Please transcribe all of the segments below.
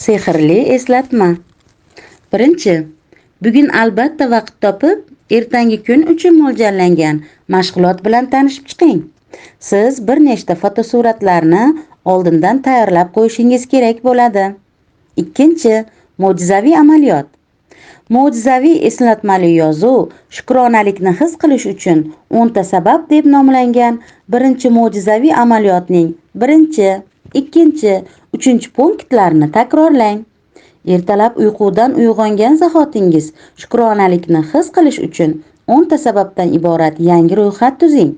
Sehrli eslatma. Birinchi, bugun albatta vaqt topib, ertangi kun uchun mo'ljallangan mashg'ulot bilan tanishib chiqing. Siz bir nechta fotosuratlarni oldindan tayyorlab qo'yishingiz kerak bo'ladi. Ikkinchi, mo'jizaviy amaliyot. Mo'jizaviy eslatmali yozuv shukronalikni his qilish uchun 10 ta sabab deb nomlangan birinchi mo'jizaviy amaliyotning birinchi, ikkinchi, uchinchi punktlarini takrorlang. Ertalab uyqudan uyg'ongan zahotingiz shukronalikni his qilish uchun 10 ta sababdan iborat yangi ro'yxat tuzing.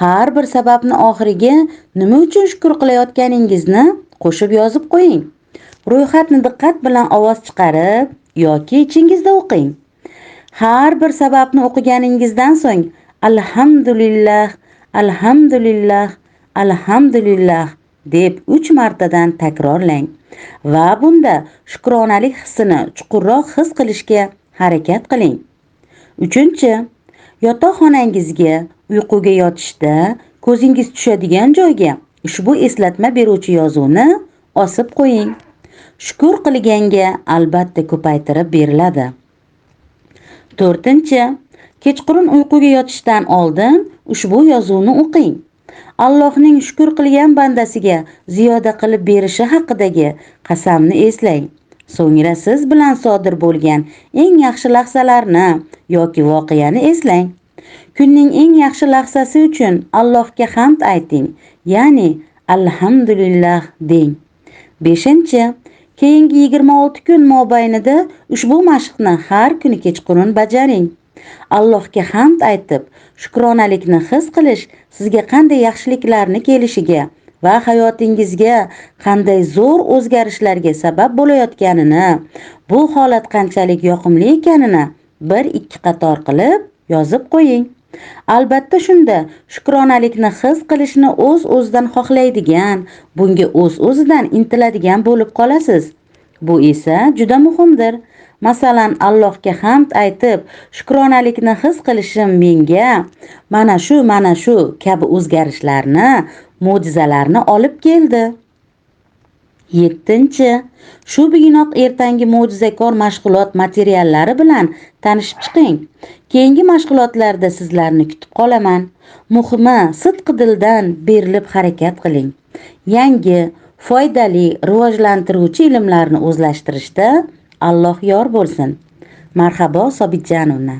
Har bir sababni oxiriga nima uchun shukr qilayotganingizni qo'shib yozib qo'ying. Ro'yxatni diqqat bilan ovoz chiqarib yoki ichingizda o'qing. Har bir sababni o'qiganingizdan so'ng alhamdulillah, alhamdulillah, alhamdulillah deb 3 martadan takrorlang va bunda shukronalik hissini chuqurroq his qilishga harakat qiling. Uchinchi, yotoqxonangizga uyquga yotishda ko'zingiz tushadigan joyga ushbu eslatma beruvchi yozuvni osib qo'ying. Shukr qilganga albatta ko'paytirib beriladi. To'rtinchi, kechqurun uyquga yotishdan oldin ushbu yozuvni o'qing. Allohning shukr qilgan bandasiga ziyoda qilib berishi haqidagi qasamni eslang. So'ngra siz bilan sodir bo'lgan eng yaxshi lahzalarni yoki voqeani eslang. Kunning eng yaxshi lahzasi uchun Allohga hamd ayting, ya'ni alhamdulillah deng. Beshinchi, keyingi 26 kun mobaynida ushbu mashqni har kuni kechqurun bajaring. Allohga hamd aytib, shukronalikni his qilish sizga qanday yaxshiliklarni kelishiga va hayotingizga qanday zo'r o'zgarishlarga sabab bo'layotganini, bu holat qanchalik yoqimli ekanini 1-2 qator qilib yozib qo'ying. Albatta shunda shukronalikni his qilishni o'z-o'zidan xohlaydigan, bunga o'z-o'zidan intiladigan bo'lib qolasiz. Bu esa juda muhimdir. Masalan, Allohga hamd aytib, shukronalikni his qilishim menga mana shu, mana shu kabi o'zgarishlarni, mo'jizalarni olib keldi. 7. Shu bugunoq ertangi mo'jizakor mashg'ulot materiallari bilan tanishib chiqing. Keyingi mashg'ulotlarda sizlarni kutib qolaman. Muhimi, sidqi dildan berilib harakat qiling. Yangi, foydali, rivojlantiruvchi ilmlarni o'zlashtirishda Alloh yor bo'lsin. Marhabo Sobitjanovna.